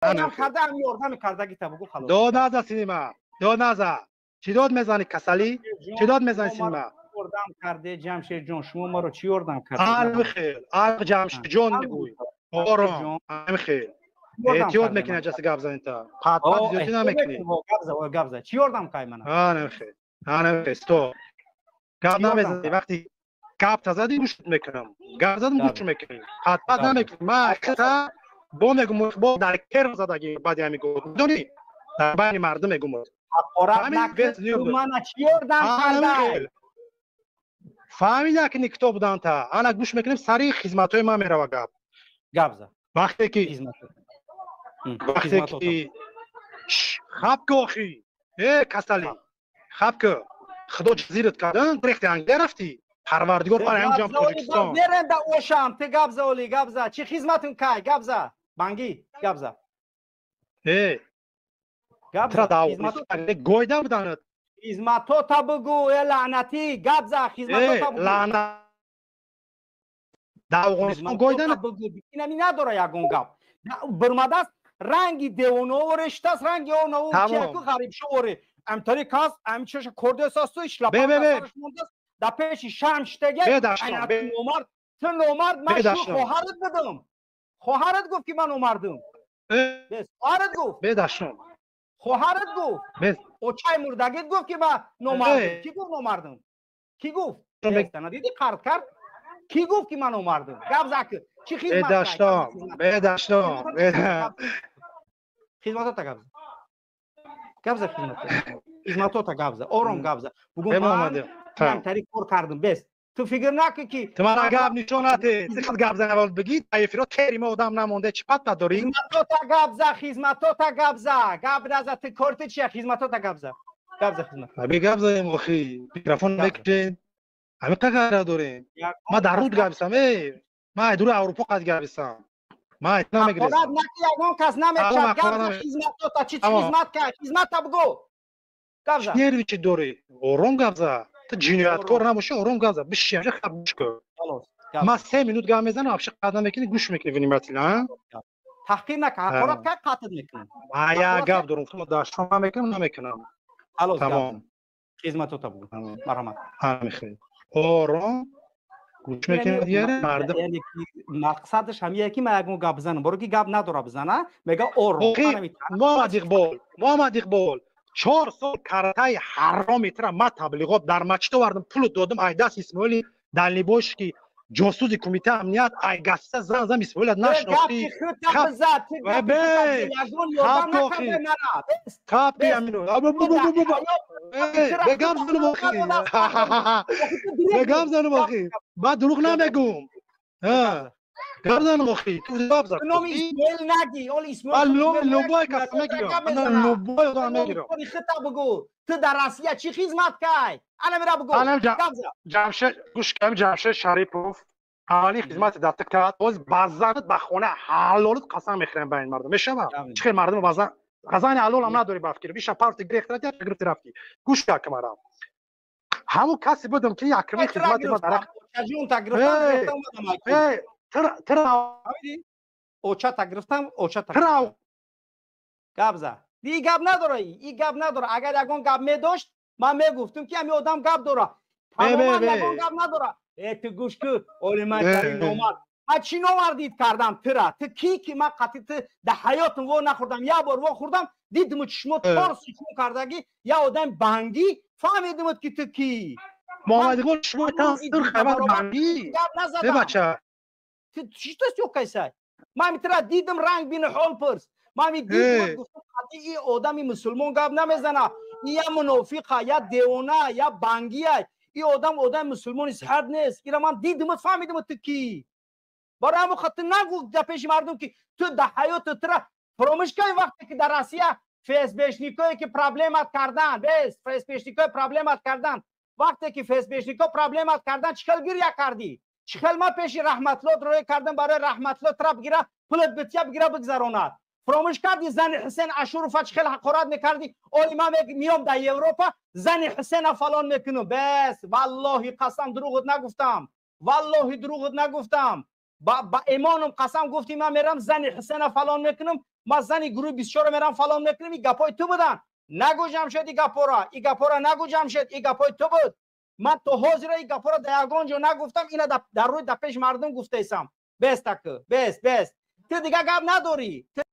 Ёрдам карда, ҳами ёрдами кардагита бугу, халос. Дод наза, синима, дод наза. Чӣ дод мезанӣ, касалӣ? Чӣ дод мезанӣ, синима? Ёрдам карде, Ҷамшедҷон, шумо маро чӣ ёрдам карде? Алхел, ал Ҷамшедҷон мегӯй. Ором, амхел. Эҳтиёт мекунӣ, ҷаси гап занӣ та. Пат-пат зиёдӣ намекунӣ. Гап за, гап за. Чӣ ёрдам кай мана? Анамхел. Анамхел, стоп. Гап намезанӣ, вақти гап та задӣ, гӯш мекунам. Гап задам, гӯш мекунӣ. Пат-пат намекунӣ. Ман хита бо мегум, бо дар кер задагӣ баъди ҳамин гуфт. Медонӣ? Дар байни мардум мегум. Ҳақорат накун, мана чӣ ёрдам кардай? Фаҳмида ки никто будан та. Ана гӯш мекунем, сари хизматҳои ман мерава гап. Гап за. Вақте ки хаб ку, охи, э касалӣ, хаб ку. Худо ҷазират кардан, рехти Англия рафтӣ, Парвардигор ҳамҷам Тоҷикистон. Мерем да ошам, ту гап за, оли гап за. Чӣ хизматун кай? Гап за, бангӣ, гап за. Э, гап за, гойда буданат. Хизматота бугу, э лаънатӣ, гап за, хизматота бугу. Лаънат, дар Афғонистон гойда. Бугу, инами надора ягон гап. Бирмадаст, ранги девонаоре штаст, ранги онао чияку ғарибшоре амтари кас амчаша кордесасту ишлапаш мондааст, да пеши шам штеге. Номард, ту номард. Ман шу хоҳарат будам, хоҳарат гуфт, ки ман номардам. Хоҳарат гуфт. Бедашном. Хоҳарат гуфт, очаи мурдагит гуфт, ки ман номардам. Кӣ гуфт номардам? Кӣ гуфт? Диди, қард кард. Кӣ гуфт, ки ман номардам? Гап зак, чӣ хизмат? Бедаштом, бедаштом. Хизматота гап за, гап за, хизматота гап за, ором гап за, бугу ман камтари кор кардам, бес. Ту фикр накун, ки ту мана гап нишон нате. Сихат гап зан, аввал бигӣ, таифиро тери мо одам намонде. Чӣ патта дорӣ? Хизматота гап за, хизматота гап за, гап наза. Ту корти чия? Хизматота гап за, гап за, хизмат. Аби гап заем, охи, микрофон мекушен, ҳамин қадр дорем. Ма дар руд гаписам, э, ма дури Аврупо қад гаписам, ма намегирам. Наки ягон кас намекушад. Гап за, хизматота чӣ хизмат кард? Хизмата бугу, гап за. Нерви чӣ дорӣ? Ором гап за. Ту ҷинояткор набошӣ, ором гап за, биши ҳамша, хаб, гӯш кун. Ма 3 минут гап мезанам, вообще қад намекунӣ, гӯш мекунӣ внимательно. Таҳқир нака, ҳақорат кард, қатл мекунам. Ма як гап дорам, дашном намекунам, намекунам. Тамом. Хизматота бугу, марҳамат. Ҳамихел ором гӯш мекунӣ дигар мардум. Мақсадаш ҳамия, ки ман ягон гап бизанам, боро ки гап надора бизана, мега ором. Муҳаммад Иқбол, Муҳаммад Иқбол, 4 сол картаи ҳароми тра ма таблиғот дар мачит овардам, пулу додам ай даст Исмоили дальнобойщики, ҷосуси Кумитаи амният, ай гаста зан зам Исмоилат нашнохтӣ. Капи амино бегам занум, охи, бегам занум, охи, ман дурӯғ намегум. Гап занум, охи, ту гап зан. Номи Исмоил наги, ол Исмоил. Любой кас мегирам, любой одам мегирам. Хита бугу, ту дар Россия чӣ хизмат кай? Ана мера бугу. Ҷамшед, гӯш кам, Ҷамшед Шарипов аввалин хизмати дар ту кард. Боз ба занат, ба хона ҳалолат қасам мехӯрам байни мардум. Мешава чӣ хел мардум ба зан, зани ҳалолам надорӣ, ба фикр биша парти гирехтра гирифти рафтӣ. Гӯш как марам, ҳамун касе будам, ки якрими хизмати ма дар Очата гирифтам, очата гап за. И гап надора, и гап надора. Агар ягон гап медошт, ман мегуфтум, ки ҳами одам гап дора. Тамоман ягон гап надора. Э, ту гӯш ку, оли ман номард. Ман чӣ номардид кардам тура? Ту кӣ, ки ман қатъи ту дар ҳаётам во нахӯрдам? Як бор во хӯрдам, дидиму чишмо тор сукун кардагӣ, як одами бангӣ, фаҳмидимуд, ки ту кӣ. Муҳаммад Иқбол, шумо тан сурх бангӣ. Гап назадам. Бача. Ту чӣ тост ёкайсай? Ман тура дидим, ранг бини, ҳол пурс. Ман дидим, гуфтам, қатъи и одами мусулмон гап намезана, и я мунофиқа, я девона, я бангия, и одам одами мусулмони сиҳат нест. Ира ман дидимут, фаҳмидимут, ту кӣ. Барои ҳамон хотир нагӯ дар пеши мардум, ки ту дар ҳаёти тура фаромӯш кай. Вақте ки дар Россия ФСБшникое ки проблемат кардан, бес ФСБшникое проблемат кардан, вақте ки ФСБшнико проблемат кардан, чӣ хел гиря кардӣ, чӣ хел ман пеши Раҳматлот рӯй кардам, барои Раҳматлот тра бигира, пулат битя, бигира, бигзаронад. Фаромӯш кардӣ, зани Ҳусен Ашурова чӣ хел ҳақорат мекардӣ? Оли ман миём дар Европа, зани Ҳусена фалон мекунам. Бес, валлоҳи қасам, дурӯғат нагуфтам, валлоҳи, дурӯғат нагуфтам, ба имоном қасам, гуфтӣ, ман мерам, зани Ҳусена фалон мекунам. Ман зани гурӯҳи 24 мерам, фалон мекунем. И гапҳои ту будан. Нагӯ, Ҷамшед, и гапҳоро, и гапҳоро нагӯ, Ҷамшед, и гапҳои ту буд. Ман то ҳозира и гапҳоро дар ягон ҷо нагуфтам, ина дар рӯи, дар пеши мардум гуфтаисам. Бес, таки бес, бес, ту дига гап надорӣ ту.